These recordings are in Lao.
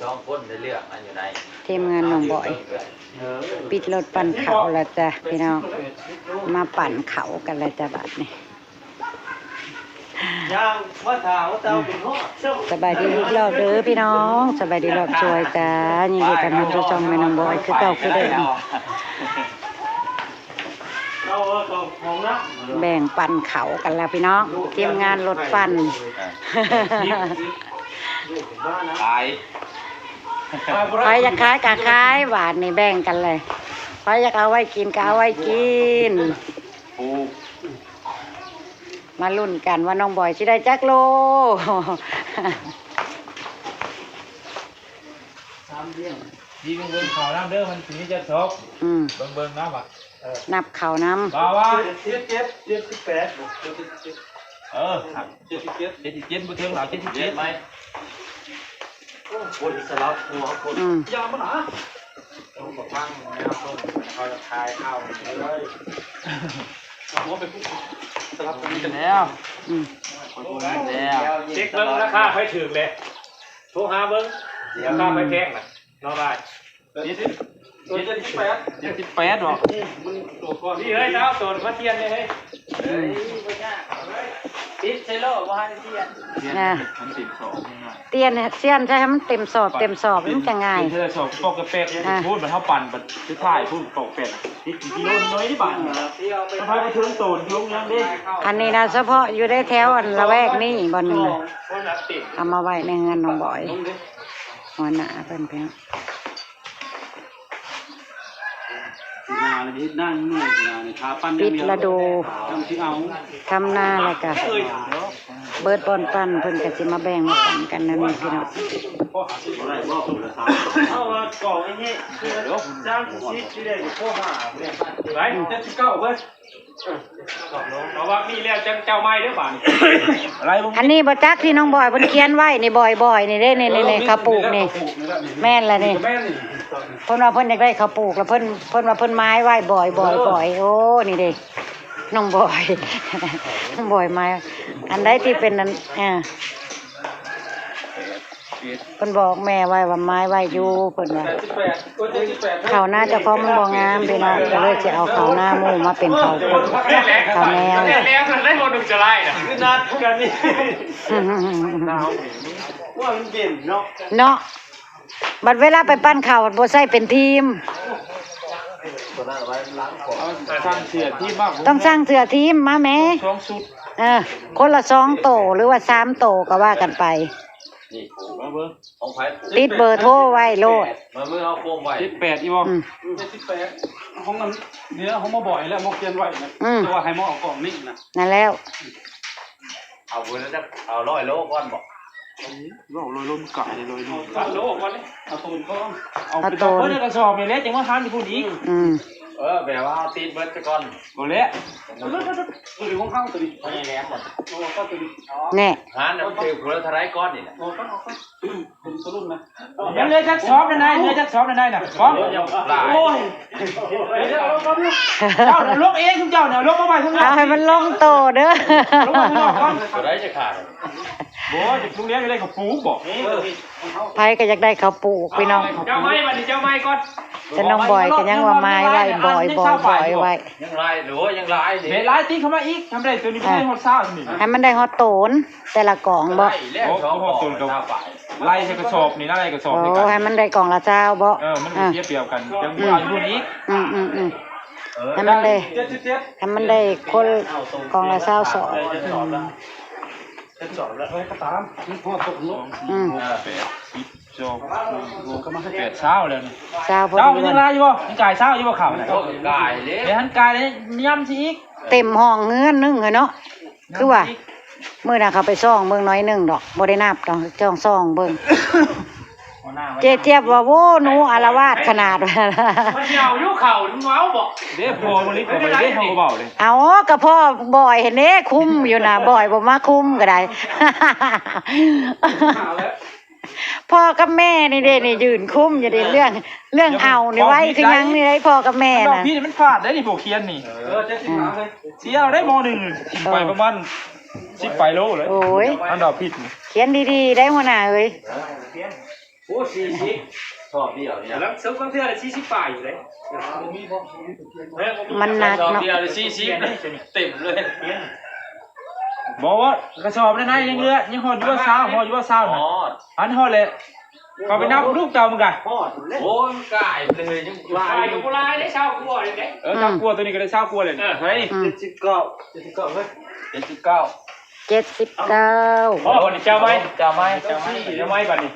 ສອງຄົນໃນເລື່ອງນັ້ນຢູ່ໃນ ທີມງານນ້ອງບອຍ ເອີ ປິດລົດປັ່ນເຂົ້າແລ້ວຈ້ະພີ່ນ້ອງ ມາປັ່ນເຂົ້າກັນແລ້ວຈ້ະບາດນີ້. ຍ່າງມາຖ້າເຮົາເຈົ້າຈົນຮອດ ສະບາຍດີອີກລອບເດີພີ່ນ້ອງ ສະບາຍດີລອບສວຍຈ້າ ຍິນດີຕ້ອນຮັບສູ່ຊ່ອງແມ່ນ້ອງບອຍຄືເກົ່າຄືເດີມ. ເອົາ ເອົາເຂົ້າຫ້ອງນ້ຳ ແບ່ງປັນເຂົ້າກັນແລ້ວພີ່ນ້ອງ ທີມງານລົດປັ່ນ ຂາຍ ໃຜຢາກຂາຍກະຂາຍ ບາດນີ້ແບ່ງກັນເລີຍ ໃຜຢາກເອົາໄວ້ກິນກະເອົາໄວ້ກິນ ມາລຸ້ນກັນວ່ານ້ອງບອຍຊິໄດ້ຈັກໂລ. ດີເບິ່ງເບິ່ງເຂົ້ານຳເດີ ມັນຊິມີຈັກສອບ ອືມ ເບິ່ງເບິ່ງນຳວ່າ ເອີ ນັບເຂົ້ານຳ ວ່າວ່າ ເຈັດສິບເຈັດ ເຈັດສິບແປດ ເຈັດສິບເຈັດ ເອີ ເຈັດສິບເຈັດ ເຈັດສິບເຈັດ ບໍ່ເຖິງລາວ ເຈັດສິບເຈັດ ໂອ້ ຄົນສະຫຼັບຫົວຄົນ ອືມ ຢ່າມານະ ເຂົາຟັງແນວເພິ່ນ ເຂົາຈະຂາຍເຂົ້າເລີຍ ເອົາຫົວໄປພຸ້ນ ສະຫຼັບກັນແລ້ວ ອືມ ແລ້ວ ເຊັກເບິ່ງລາຄາໃຜຖືກແຫຼະ ໂທຫາເບິ່ງ ລາຄາໃຜແພງນະ ເນາະ ເຈັດສິບແປດ ເຈັດສິບແປດ ເຈັດສິບແປດ ເບາດນີ້ ມັນໂຕກ່ອນ ນີ້ເຮີ້ຍ ເອົາໂຕມາທຽນເລີຍເຮີ້ຍ ເອີ ຕິດໃສ່ໂລດ ບໍ່ໃຫ້ທຽນ ທຽນ ນະ ມັນເຕັມສອບ ທຽນ ທຽນໃສ່ໃຫ້ມັນເຕັມສອບ ເຕັມສອບ ມັນຈະງ່າຍ ທຽນໃສ່ສອບ ປອກແປກ ອ່າ ພຸ້ນ ມັນເຮົາປັ່ນ ບາດສຸດທ້າຍພຸ້ນ ປອກແປກ ຕິດກິໂລນ້ອຍນີ້ບາດນີ້ ມັນໄປບໍ່ເຖິງໂຕນ ລົງຍັງເດ້ ອັນນີ້ນະ ສະເພາະຢູ່ໃນແຖວອັນລະແວກນີ້ ບ່ອນໜຶ່ງນະ ເອົາມາໄວ້ໃນເຮືອນນ້ອງບອຍ ຫົວໜ້າເພິ່ນ ພີ່ນ້ອງ ປີນີ້ເຮັດນາເມື່ອຍ ປີນີ້ ທາປັ່ນຢ່າງດຽວ ປິດລະດູ ຈັ່ງຊິເອົາ ທຳນາແລ້ວກະເບິດບ່ອນປັ່ນ ເພິ່ນກະຊິມາແບ່ງມາປັນກັນແນວນີ້ພີ່ນ້ອງ ເອົາວ່າກອງອັນນີ້ ສາມສິບ ຊິໄດ້ໂທຫາ ໄປ ເຈັດສິບເກົ້າ ເບິດ ເອີ ເອົາວ່າມີແລ້ວຈັ່ງເຈົ້າໃໝ່ເດີບາດນີ້ ອັນນີ້ບໍ່ຈັກທີ່ນ້ອງບອຍເພິ່ນຂຽນໄວ້ນີ້ ບອຍໆ ນີ້ເດ້ ນີ້ໆ ເຂົາປູກນີ້ ແມ່ນລະນີ້ ເພິ່ນວ່າເພິ່ນຢາກໄດ້ເຂົາປູກ ແລ້ວເພິ່ນ ເພິ່ນວ່າເພິ່ນໝາຍໄວ້ ບອຍໆ ໂອ້ ນີ້ເດ້ ນ້ອງບອຍ ນ້ອງບອຍໝາຍ ອັນໃດທີ່ເປັນອັນ ອ່າ ເພິ່ນບອກແມ່ໄວ້ວ່າໝາຍໄວ້ຢູ່ ເພິ່ນວ່າ ເຂົ້ານາເຈົ້າຂອງມັນບໍ່ງາມພີ່ນ້ອງ ກໍເລີຍຊິເອົາເຂົ້ານາໝູ່ມາເປັນເຂົ້າປຸ້ນ ເຂົ້າແນວ ແລ້ວໄດ້ບໍ່ ໜຸ່ມຈະລາຍນະ ຄືນັດຄືກັນນີ້ ໜາວ ວ່າມັນເຢັນເນາະ ເນາະ ບັດເວລາໄປປັ່ນເຂົ້າ ບໍ່ໃຊ້ເປັນທີມ ເອົາ ສັ່ງເສື້ອທີມມາ ຕ້ອງສັ່ງເສື້ອທີມມາແໝ່ ສອງຊຸດ ເອີ ຄົນລະສອງໂຕ ຫຼືວ່າສາມໂຕ ກໍວ່າກັນໄປ ນີ້ ມາເບິ່ງ ຂອງໃຜ ຕິດເບີໂທໄວ້ໂລດ ມາມືເອົາໂຄມໄວ້ ເຈັດແປດ ອີ່ບໍ່ ອືມ ເຈັດສິບແປດ ຂອງອັນເນີ້ຍ ຂອງໝໍບໍ່ອຍແລ້ວ ໝໍຂຽນໄວ້ນະ ອືມ ແຕ່ວ່າໃຫ້ໝໍເອົາກ່ອງນີ້ນະ ນັ້ນແລ້ວ ເອົາເບິດແລ້ວ ເອົາຮ້ອຍໂລກ່ອນບໍ ເອົາຮ້ອຍໂລ ມັນກາຍເດ້ ຮ້ອຍໂລ ເອົາໂລກ່ອນເດ້ ເອົາໂຕນກ່ອນ ເອົາ ເອົາ ເອົາໂຕນ ເບິດໃນກະສອບນີ້ແຫຼະ ຈັ່ງມາທານຢູ່ພຸ້ນອີກ ອືມ ເອີ ແບບວ່າເຮົາຕິດເບິດຊະກ່ອນ ບໍ່ແຫຼະ ເອົາໂລດ ໂຕນີ້ຂອງເຮົາ ໂຕນີ້ ຂອງຍາຍແຫຼມບໍ ເອົາໂຕນີ້ ແນ່ ຫານນະ ມັນຖືກຜູ້ລະເທົ່າໃດກ່ອນນີ້ນະ ເອົາກ່ອນ ເອົາກ່ອນ ເປັນຕະລຸນນະ ຍັງເຫຼືອຈັກສອບນະນາຍ ເຫຼືອຈັກສອບນະນາຍນະ ປ້ອງ ໂອ້ຍ ເຈົ້ານະລົງເອງ ເຈົ້ານະລົງມາໃໝ່ ເອົາໃຫ້ມັນລົງໂຕເດີ ລົງມາຂ້າງນອກກ່ອນ ບໍ່ໄດ້ຈະຂາຍ ບໍ່ ຈະປຸງແລ້ວ ຢາກໄດ້ເຂົ້າປູກບໍ ໃຜກໍຢາກໄດ້ເຂົ້າປູກພີ່ນ້ອງ ເຈົ້າໄມ້ບັດນີ້ ເຈົ້າໄມ້ກ່ອນ ແຕ່ນ້ອງບອຍກໍຍັງວ່າໝາຍໄວ້ ບອຍ ບອຍ ບອຍໄວ້ ຍັງຫຼາຍ ໂອ້ຍ ຍັງຫຼາຍເດ້ ຫຼາຍຕິເຂົ້າມາອີກ ທຳໄດ້ໂຕນີ້ ເອີ ໄດ້ຮອດຊາວນີ້ ໃຫ້ມັນໄດ້ຮອດໂຕນ ແຕ່ລະກອງບໍ ໄດ້ແລ້ວ ໂອ້ ສອງກອງ ໂອ້ໂຫ ໂຕນກໍໄລ່ໃສ່ກະສອບນີ້ນະ ໄລ່ກະສອບນີ້ ໂອ້ ໃຫ້ມັນໄດ້ກອງລະຊາວບໍ ເອີ ມັນ ອ່າ ເສຍປຽບກັນ ຈັ່ງບໍ່ເອົາຢູ່ນີ້ ອືມໆໆ ເອີ ໃຫ້ມັນໄດ້ ເຈັດສິບເຈັດ ໃຫ້ມັນໄດ້ຄົນກອງລະຊາວສອບ ເຈັດສິບສອງ ອືມ ເຈັດສິບສອງແລ້ວ ເອີ ກໍຕາມ ມັນພໍຕົກເນາະ ອືມ ເອີ ແປດສິບສອງ ແປດຊາວແລ້ວນີ້ ຊາວພໍ ຊາວ ມັນຍັງຫຼາຍຢູ່ບໍ່ ຍັງກາຍຊາວຢູ່ບໍ່ ເຂົ້ານະ ໂອ້ ກາຍເດ້ ແມ່ນ ກາຍແລ້ວ ຍ້ຳຊິອີກ ເຕັມຫ້ອງເຮືອນໜຶ່ງເລີຍເນາະ ຄືວ່າ ມື້ນັ້ນເຂົາໄປສ່ອງເບິ່ງໜ້ອຍໜຶ່ງດອກ ບໍ່ໄດ້ນັບດອກ ຈອງສ່ອງເບິ່ງ ເຈເຈຍບວ່າ ໂອ້ ໜູອາລະວາດຂະໜາດ ມັນເອົາຢູ່ເຂົ້າ ເວົ້າບໍ່ ເດ້ ພໍ່ມະລິກໍບໍ່ໄດ້ ເຮົາກໍເວົ້າເດ້ ເອົາ ກໍພໍ່ບອຍຫັ້ນເດ້ ຄຸມຢູ່ນະ ບອຍບໍ່ມາຄຸມກໍໄດ້ ພໍ່ກັບແມ່ນີ້ເດ້ ນີ້ຢືນຄຸມຢູ່ເດ້ ເລື່ອງ ເລື່ອງເອົານີ້ໄວຄືຫຍັງນີ້ໄດ໋ ພໍ່ກັບແມ່ນະ ມັນຜິດ ມັນພາດໄດ້ນີ້ ບໍ່ຂຽນນີ້ ເອີ ຊິເອົາໄດ້ ມໍໜຶ່ງ ເອີ ໄປປະມານສິບປາຍໂລເລີຍ ໂອ້ຍ ອັນດາວຜິດ ຂຽນດີໆ ໄດ້ຫົວໜ້າເອີຍ ໂອ້ ສີ່ສິບ ສອບດຽວນີ້ນະ ແລ້ວເຊິ່ງບາງເທື່ອສີ່ສິບປາຍຢູ່ເດ້. ມັນໜັກເນາະ ສອບດຽວສີ່ສິບ ເຕັມເລີຍ. ບໍ່ວ່າກະສອບໃນຍັງເຫຼືອ ຍັງຮອດຢູ່ບໍ່ ຊາວ ຮອດຢູ່ບໍ່ ຊາວ ຮອດ ອັນຮອດແຫຼະ. ເຂົ້າໄປນັບລູກເຈົ້າມັນກະ ຮອດແລ້ວ. ໂອ້ຍ ມັນກາຍເລີຍ ຍັງຫຼາຍຢູ່ ບໍ່ຫຼາຍເດ້ ຊາວກວ່າເດ້. ເອີ ຊາວກວ່າ ໂຕນີ້ກະໄດ້ຊາວກວ່າເລີຍ. ເອີ ເອີ ເຈັດສິບເກົ້າ ເຈັດສິບເກົ້າເວີຍ ເຈັດສິບເກົ້າ ເຈັດສິບເກົ້າ. ພໍບາດນີ້ ເຈົ້າໄມ້ ເຈົ້າໄມ້ ເຈົ້າໄມ້ ເຈົ້າໄມ້ບາດນີ້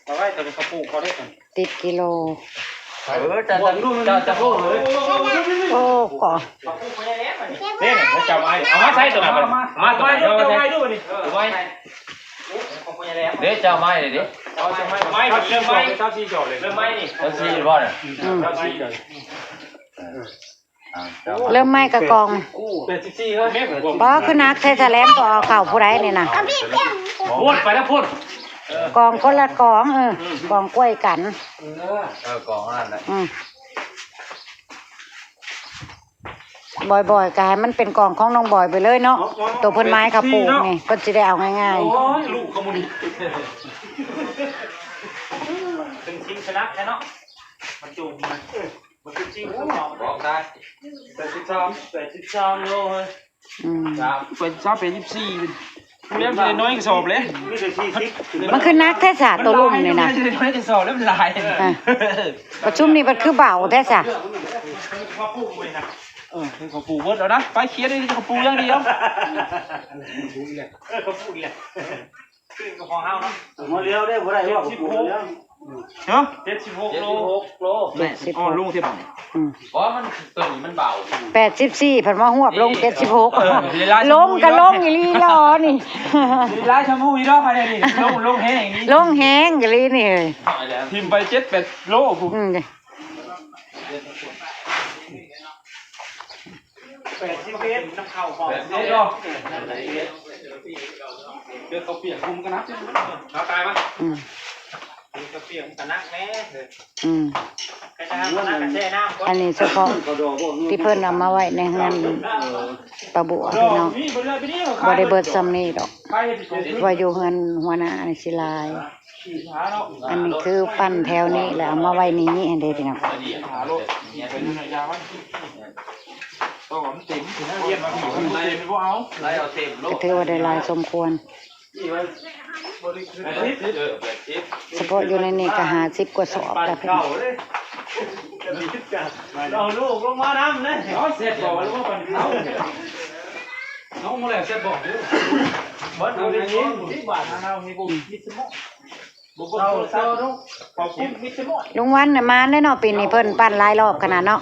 ເອົາໄວ້ ໂຕນີ້ເຂົາປູກເຂົາໄດ້ ຕິດກິໂລ. ເອີ ເຈົ້າ ເຈົ້າ ເຈົ້າ ເຈົ້າ ໂອ້ ກໍ ເດ້ ເຈົ້າໄມ້ ເອົາມາໃສ່ໂຕນັ້ນບາດນີ້ ມາໂຕນັ້ນ ເອົາມາໃສ່ ເຈົ້າໄມ້ ເດ້ ເຈົ້າໄມ້ເດ້ ເຈົ້າໄມ້ ໄມ້ ເລີ່ມໄມ້ ຊາວສີ່ດອກເລີຍ ເລີ່ມໄມ້ນີ້ ຊາວສີ່ບໍ່ນະ ອືມ ຊາວສີ່ດອກ. ເລີ່ມໄມ້ກະກອງ ແປດສິບສີ່ເຮີ້ຍ ບໍ່ ຄືໜັກແທ້ ສະແລມກໍເອົາເຂົ້າຜູ້ໃດນີ້ນະ ໂພດໄປແລ້ວພຸ້ນ ກອງຄົນລະກອງ ເອີ ກອງກ້ວຍກັນ ເອີ ກອງນັ້ນແຫຼະ ອືມ ບອຍໆ ກະໃຫ້ມັນເປັນກອງຂອງນ້ອງບອຍໄປເລີຍເນາະ ໂຕເພິ່ນມາໃຫ້ເຂົາປູກນີ້ ເພິ່ນຊິໄດ້ເອົາງ່າຍໆ ໂອ້ຍ ລູກເຂົາມື້ນີ້ ເປັນຊິງຊະນະແທ້ເນາະ ມາຈູງມາ ມັນຄືຈິງ ບອກໄດ້ ແປດສິບສາມ ແປດສິບສາມໂລເຮີ້ຍ ອືມ ແປດສິບສາມ ແປດສິບສີ່ ຜູ້ລຽງຊິໄດ້ນ້ອຍກະສອບເລີຍ ມີແຕ່ສີ່ສິບ ມັນຄືໜັກແທ້ສະ ໂຕລຸ່ມນີ້ນະ ຊິໄດ້ນ້ອຍກະສອບແລ້ວ ມັນຫຼາຍ ອ່າ ປະຊຸມນີ້ມັນຄືເບົາແທ້ສະ ເອີ ເຂົາປູກເບິດແລ້ວນະ ໄປເຄຍໄດ້ ເຂົາປູກຢ່າງດຽວ ເອີ ເຂົາປູກອີກແລ້ວ. ຄືກັບຂອງເຮົາເນາະ ບໍ່ແລ້ວເດ້ ບໍ່ໄດ້ວ່າບໍ່ປູກແລ້ວ ຮະ ເຈັດສິບຫົກໂລ ເຈັດສິບຫົກໂລ ແມ່ນ ເຈັດສິບຫົກ ອໍ ລົງເທື່ອບາດນີ້ ອືມ ບໍ່ ມັນ ໂຕນີ້ມັນເບົາ ແປດສິບສີ່ ເພິ່ນມາຮວບລົງ ເຈັດສິບຫົກ ເອີ ລົງກະລົງອີ່ຫຼີຫຼໍນີ້ ຫຼາຍຊະໝູ່ອີດອກ ອັນນີ້ລົງ ລົງແຮງນີ້ ລົງແຮງອີ່ຫຼີນີ້ເຮີ້ຍ ຖິ້ມໄປເຈັດແປດໂລພຸ້ນ ອືມ ແປດສິບເອັດ ນຳເຂົ້າຂອງ ແປດສິບເອັດເນາະ ເດີເຂົ້າປຽກ ມັນກະໜັກ ເອົາຕາຍມາ ອືມ ເດີເຂົ້າປຽກມັນກະໜັກແນ່ ອືມ ອັນນີ້ສະເພາະທີ່ເພິ່ນເອົາມາໄວ້ໃນເຮືອນປ້າບົວ ພີ່ນ້ອງ ບໍ່ໄດ້ເບິດຊ່ຳນີ້ດອກ ວ່າຢູ່ເຮືອນຫົວໜ້ານີ້ຊິຫຼາຍ. ອັນນີ້ຄືປັ້ນແຖວນີ້ແລ້ວເອົາມາໄວ້ນີ້ຫັ້ນເດ້ພີ່ນ້ອງ ກະຖືວ່າໄດ້ຫຼາຍສົມຄວນ ສະເພາະຢູ່ໃນນີ້ກະຫ້າສິບກວ່າສອບແລ້ວພີ່ນ້ອງ ເອົາລູກລົງມານຳເດ້ ເອົາເສັດບໍ່ ຫຼືວ່າປັ້ນເຂົ້າ ເອົາໝົດແລ້ວເສັດບໍ່ ເບິດເອົາໄດ້ຍິນ ທີ່ບາດເຮົານີ້ບໍ່ມີສະໝອງ ລຸງວັນນະມານເດ້ເນາະ ປີນີ້ເພິ່ນປັ້ນຫຼາຍລອບຂະໜາດເນາະ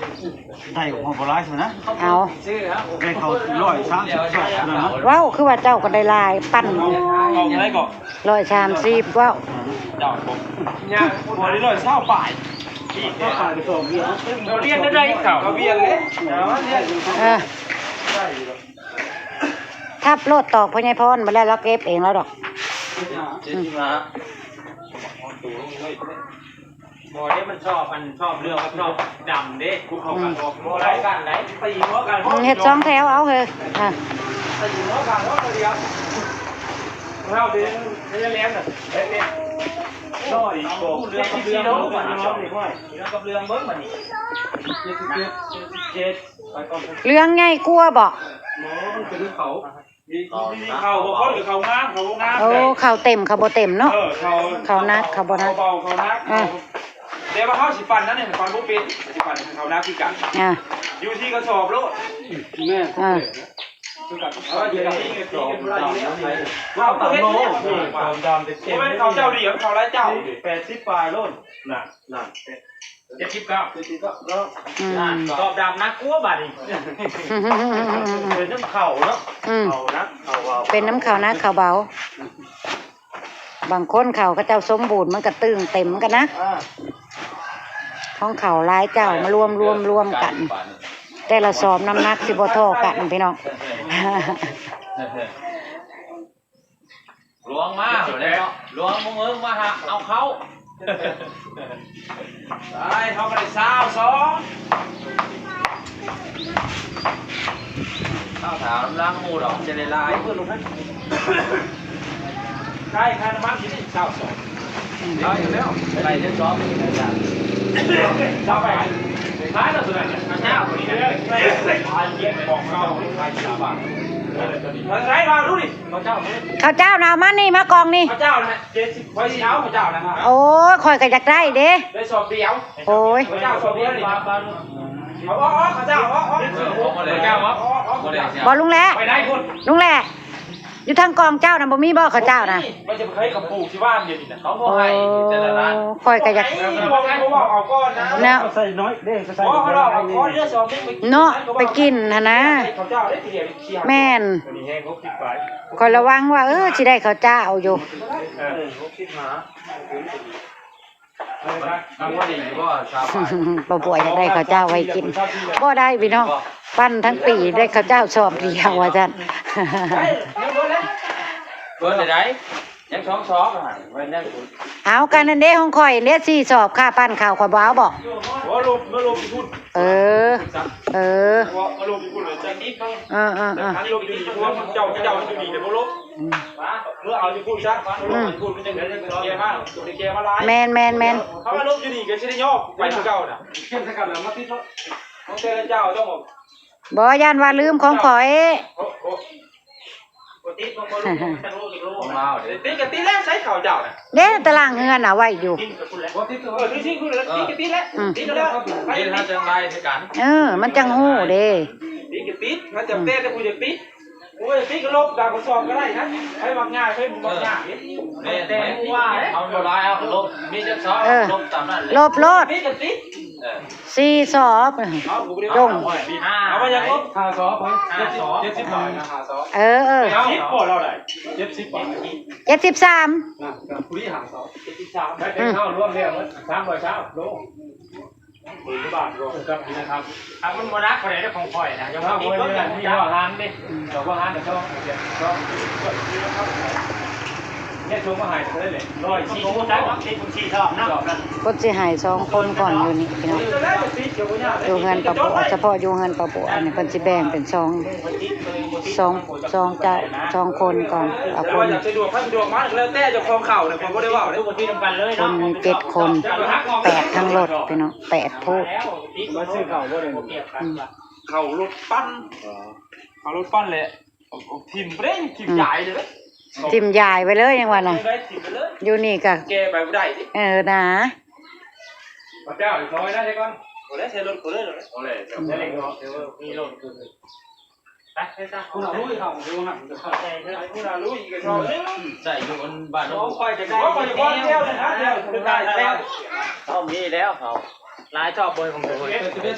ໄດ້ບໍ່ຫຼາຍຊັ້ນນະ ເອົາ ໄດ້ເຂົ້າຮ້ອຍສາມສິບສອງເທົ່ານັ້ນນະ ເວົ້າຄືວ່າເຈົ້າກະໄດ້ຫຼາຍ ປັ້ນຮ້ອຍສາມສິບ ເວົ້າ ເຈົ້າ ບໍ່ໄດ້ຮ້ອຍຊາວປາຍ ເຮົາລຽນໄດ້ເຂົ້າ ເຮົາລຽນເດ້ ເອີ ທັບໂລດຕອກພໍ່ໃຫຍ່ພອນ ບາດແລ້ວລາວເກັບເອງລາວດອກ ເຈັດສິບຫ້າ ບໍ່ເດ້ ມັນຊອບ ອັນຊອບເຫຼືອງກັບຊອບດຳເດ້ ອືມ ບໍ່ໄດ້ກັນໄດ໋ ຕີຫົວກັນ ເຮັດສອງແຖວເອົາເຮີ້ຍ ອ່າ ຕີຫົວກັນເອົາດຽວ ເຮົາເດ້ ໃຫ້ແລງນະ ເຮັດເດ້ ຮ້ອຍ ເຫຼືອງກັບເຫຼືອງ ເຫຼືອງກັບເຫຼືອງເບິ່ງບາດນີ້ ເຈັດສິບເຈັດ ເຈັດສິບເຈັດ ເຫຼືອງໃຫຍ່ກວ່າບໍ່ ບໍ່ ມັນເປັນເຂົາ ມີ ມີເຂົາບໍ່ຄົນ ເຂົາງາມ ເຂົາບໍ່ງາມ ໂອ້ ເຂົາເຕັມ ເຂົາບໍ່ເຕັມເນາະ ເອີ ເຂົາ ເຂົາໜັກ ເຂົາບໍ່ໜັກ ເຂົາເບົາ ເຂົາໜັກ ອ່າ ແຕ່ວ່າເຮົາຊິປັ່ນນັ້ນນີ້ ປັ່ນບໍ່ເປັນ ຊິປັ່ນໃຫ້ເຂົາໜັກຄືກັນ ອ່າ ຢູ່ທີ່ກະສອບໂລດ ແມ່ນ ອ່າ ຄືກັນ ເອີ ດຽວນີ້ເຂົາເຈົ້າດຽວ ເຂົາຫຼາຍເຈົ້າ ແປດສິບປາຍໂລດ ນັ້ນ ນັ້ນ ເຈັດສິບເກົ້າ ເຈັດສິບເກົ້າເນາະ ອືມ ສອບດຳໜັກກວ່າບາດນີ້ ເປັນນຳເຂົ້າເນາະ ອືມ ເຂົ້າໜັກ ເຂົ້າເບົາ ເປັນນຳເຂົ້າໜັກເຂົ້າເບົາ ບາງຄົນເຂົ້າເຂົາເຈົ້າສົມບູນ ມັນກະຕຶງເຕັມກັນນະ ອ່າ ຂອງເຂົາຫຼາຍເຈົ້າມາລວມ ລວມ ລວມກັນ ແຕ່ລະສອບນ້ຳໜັກຊິບໍ່ທໍ່ກັນພີ່ນ້ອງ ຫຼວງມາແລ້ວເນາະ ຫຼວງມຸງເອີງມາຫາເອົາເຂົ້າ ໄປ ເຮົາກະໄດ້ຊາວສອງ ເຮົາຖາມນຳຫຼັງໝູ່ດອກ ຈະໄດ້ຫຼາຍ ໄດ້ຄ່ານ້ຳມັນຢູ່ນີ້ຊາວສອງ ໄປເດືອນສອງນີ້ນະ ເຈົ້າໄປຂາຍແລ້ວ ຕົວນັ້ນນະ ເຈົ້ານີ້ນະ ຂາຍເຈັດ ຂອງເກົ່າ ຂາຍສິບ ບາດ ເອີ ຕົວນີ້ ເອົາໃສ່ວ່າດູນີ້ ເຂົ້າເຈົ້າ ເຂົ້າເຈົ້ານະ ເອົາມານີ້ ມາກ່ອງນີ້ ເຂົ້າເຈົ້ານະ ເຈັດສິບ ຂ້ອຍຊິເອົາເຂົ້າເຈົ້ານະ ໂອ້ຍ ຂ້ອຍກໍຢາກໄດ້ເດ້ ໄດ້ຊອບດຽວ ໂອ້ຍ ເຂົ້າເຈົ້າຊອບດຽວນີ້ນະ ເອົາອອກ ເອົາເຂົ້າເຈົ້າອອກ ເອົາອອກ ເຂົ້າເຈົ້າອອກ ບໍ່ລຸງແຫຼະ ໄປໄດ້ພຸ້ນ ລຸງແຫຼະ ຢູ່ທາງກອງເຈົ້ານະ ບໍ່ມີບໍ່ເຂົ້າເຈົ້ານະ? ມັນຈະເຄີຍກັບປູກທີ່ບ້ານດຽວນີ້ນະ ເຂົາບໍ່ໃຫ້ແຕ່ລະຮ້ານ ໂອ້ ຂ້ອຍກໍຢາກ ໃຫ້ເວົ້າ ເວົ້າເອົາກ່ອນນະ ເນາະ ໃສ່ນ້ອຍເດ້ ໃສ່ ບໍ່ ເຮົາເອົາກ່ອນເດີ ສອງເມັດໄປກິນ ເນາະ ໄປກິນຫັ້ນນະ ເຂົ້າເຈົ້າໄດ້ ແມ່ນ ຂ້ອຍລະວັງວ່າ ເອີ ຊິໄດ້ເຂົ້າເຈົ້າຢູ່ ເອີ ຫົກສິບຫ້າ ປ້າບົວຢາກໄດ້ເຂົ້າເຈົ້າໄວ້ກິນ ບໍ່ໄດ້ພີ່ນ້ອງ ປັ້ນທັງປີໄດ້ເຂົ້າເຈົ້າຊອບດຽວວ່າຊັ້ນ ເບິດແລ້ວໃດ໋ ຍັງສອງຊອບ ເອົາກັນນັ້ນເດ້ ຂອງຂ້ອຍເດ້ ສີ່ຊອບ ຄ່າປັ້ນເຂົ້າ ຂ້ອຍບໍ່ເອົາບໍ? ບໍ່ລົງ ມາລົງຢູ່ພຸ້ນ ເອີ ເອີ ມາລົງຢູ່ພຸ້ນ ເອີ ເອີ ເອີ ລົງຢູ່ນີ້ ເຈົ້າ ເຈົ້າຢູ່ນີ້ ແຕ່ບໍ່ລົງ ອືມ ເມືອເອົາຢູ່ພຸ້ນຊະ ອືມ ຢູ່ພຸ້ນມັນຈັ່ງໄດ້ແກ່ມາ ໄດ້ແກ່ມາຫຼາຍ ແມ່ນໆໆ ເຮົາວ່າລົບຢູ່ນີ້ກໍຊິໄດ້ຍອກໄປຄືເກົ່ານະ ຂຽນໃສ່ກັນແລ້ວມາຕິດເນາະ ຂອງແຕ່ລະເຈົ້າຕ້ອງ ບໍ່ ຢ້ານວ່າລືມຂອງຂ້ອຍ ໂອ້ ໂອ້ ບໍ່ຕິດ ບໍ່ ບໍ່ລົບ ຂອງລາວເດ້ ຕິດກໍຕິດແລ້ວ ໃຊ້ເຂົ້າເຈົ້ານະ ເດ້ ຕາລາງເຮືອນນະໄວ້ຢູ່ ບໍ່ຕິດ ເອີ ຕິດ ຕິດ ຕິດແລ້ວ ອືມ ຕິດແລ້ວ ຕິດແລ້ວ ເອີ ມັນຈັ່ງຮູ້ເດ້ ຕິດກໍຕິດ ມັນຈຳແຕ່ຜູ້ຢາກຕິດ ໂອ້ຍ ຕິກະລົບ ດາວກະສອບກະໄດ້ນະ ໃຜມັກງ່າຍ ໃຜບໍ່ມັກງ່າຍ ແມ່ນ ແຕ່ວ່າເອົາບໍ່ຫຼາຍ ເອົາກະລົບ ມີຈັກຊອບ ເອີ ລົບຕາມນັ້ນແຫຼະ ລົບໂລດ ຕິກະຕິ ເອີ ສີ່ຊອບ ເອົາ ຈົງ ເອົາມາຍັງລົບ ຫ້າຊອບ ເຈັດສິບ ເຈັດສິບບາດນະ ຫ້າຊອບ ເອີ ເອີ ເຈັດສິບບໍ່ລາວໄດ້ ເຈັດສິບບາດ ເຈັດສິບສາມ ນະ ກະຜູ້ນີ້ຫ້າຊອບ ເຈັດສິບສາມ ໄດ້ເປັນເຮົາລວມແລ້ວໝົດ ສາມຮ້ອຍຊາວໂລ ໝື່ນກວ່າບາດບໍ່ ເອີ ກັບນີ້ນະຄັບ ຖ້າມັນບໍ່ໜັກປານໃດເດ້ຂອງຂ້ອຍນະ ຢ່າວ່າຕິດເບິ່ງນະ ມີຫົວຫານເດ້ ເອີ ຫົວຫານກໍຊອບ ຊອບ ນີ້ສົ່ງມາໃຫ້ເທົ່າໃດແຫຼະ ຮ້ອຍສີ່ສິບ ຈັກຕິດເບິ່ງສີ່ຊອບເນາະ ເພິ່ນຊິໃຫ້ສອງຄົນກ່ອນຢູ່ນີ້ພີ່ນ້ອງ ຢູ່ເຮືອນປ້າບົວ ສະເພາະຢູ່ເຮືອນປ້າບົວນີ້ ເພິ່ນຊິແບ່ງເປັນສອງ ສອງ ສອງເຈົ້າ ສອງຄົນກ່ອນ ເອົາຄົນ ສະດວກ ໃຜສະດວກມາ ແລ້ວແຕ່ເຈົ້າຂອງເຂົ້າເດ້ ຂ້ອຍບໍ່ໄດ້ເວົ້າເດ້ ຄົນມີເຈັດຄົນ ແປດທັງລົດພີ່ນ້ອງ ແປດໂພດ ມາຊື້ເຂົ້າບໍ່ໄດ້ ອືມ ເຂົ້າລົດປັ່ນ ເຂົ້າລົດປັ່ນແຫຼະ ເອົາ ເອົາຖິ້ມໄປເດ້ ຖິ້ມຢາຍເລີຍ ຖິ້ມຢາຍໄປເລີຍ ຍັງວ່ານະ ຖິ້ມໄປເລີຍ ຢູ່ນີ້ກະແກ່ໄປບໍ່ໄດ້ຕິ ເອີ ນະ ພະເຈົ້າ ຖອຍໄດ້ກ່ອນ ບໍ່ໄດ້ໃສ່ລົດ ບໍ່ໄດ້ ບໍ່ໄດ້ ມີລົດ ໄປ ໄປຊະ ຄຸນອາລຸຍເຮົາຢູ່ຫັ້ນ ໃສ່ເດີ ໃສ່ຢູ່ອັນບ້ານ ໂອ້ ຂ້ອຍຈະໄດ້ ຂ້ອຍຈະໄດ້ແລ້ວນະ ເຮົາມີແລ້ວເຮົາ ຫຼາຍຊອບບໍ່ຂອງໂຕ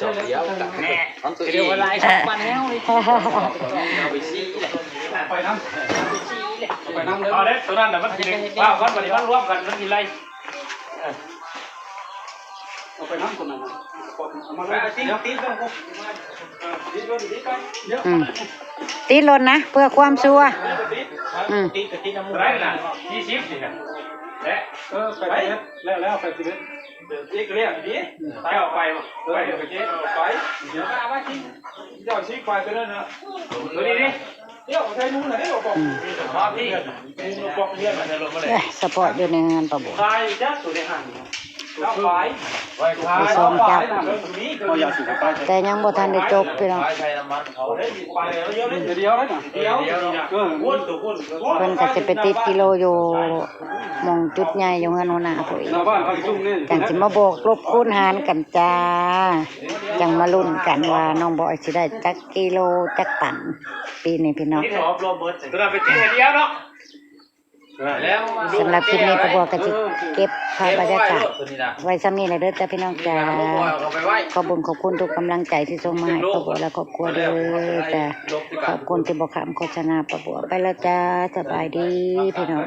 ຊອບດຽວກັນ ແນ່ ຂອງໂຕເອງ ຫຼາຍຊອບປານແນວນີ້ ເອົາໄປສີ່ແຫຼະ ໄປນຳ ໄປນຳເດີ ເອົາເດ້ ໂຕນັ້ນນະ ມັນຊິໄດ້ ເອົາກ່ອນ ບັດນີ້ມັນລວມກັນ ມັນຊິໄລ່ ເອີ ເອົາໄປນຳໂຕນັ້ນນະ ເອົາມາເລີຍ ຕິດ ຕິດ ຕິດ ຕິດ ຕິດ ອືມ ຕິດໂລດນະ ເພື່ອຄວາມຊົວ ອືມ ຕິດກໍຕິດນຳໝູ່ ໄດ້ລະ ສີ່ສິບນີ້ນະ ແລະ ເອີ ໄປສິບເອັດ ແລ້ວ ແລ້ວ ໄປສິບເອັດ ເອີ ເອກເລີຍດີ ໄປເອົາໄປ ໄປເອົາໄປ ເອີ ເອົາໄປ ເຈົ້າຊິໄປຕົວນັ້ນນະ ຕົວນີ້ນີ້ ອືມ ສະເພາະຢູ່ໃນເຮືອນປ້າບົວ ຂາຍຈັກຕົວໃດຫັ້ນ ເອົາໄປ ມີສອງເຈົ້າ ແຕ່ຍັງບໍ່ທັນໄດ້ຈົບພີ່ນ້ອງ ໄປແລ້ວ ດຽວ ດຽວ ດຽວ ດຽວ ເອີ ເພິ່ນກໍຊິໄປຕິດກິໂລຢູ່ ໝ່ອງຈຸດໃຫຍ່ຢູ່ເຮືອນຫົວໜ້າຜູ້ອີກ ຈັ່ງຊິມາບວກລົບຄູນຫານກັນຈ້າ ຈັ່ງມາລຸ້ນກັນວ່ານ້ອງບອຍຊິໄດ້ຈັກກິໂລຈັກຕັນ ປີນີ້ພີ່ນ້ອງ ສຳລັບຄລິບນີ້ປ້າບົວກໍຊິເກັບພາບບັນຍາກາດໄວ້ຊ່ຳນີ້ແຫຼະເດີຈ້າພີ່ນ້ອງຈ້າ ຂອບບຸນຂອບຄຸນທຸກກຳລັງໃຈທີ່ສົ່ງມາໃຫ້ປ້າບົວ ແລະ ຄອບຄົວເດີຈ້າ ຂອບຄຸນທີ່ບໍ່ຂ້າມໂຄສະນາປ້າບົວ ໄປແລ້ວຈ້າ ສະບາຍດີພີ່ນ້ອງ.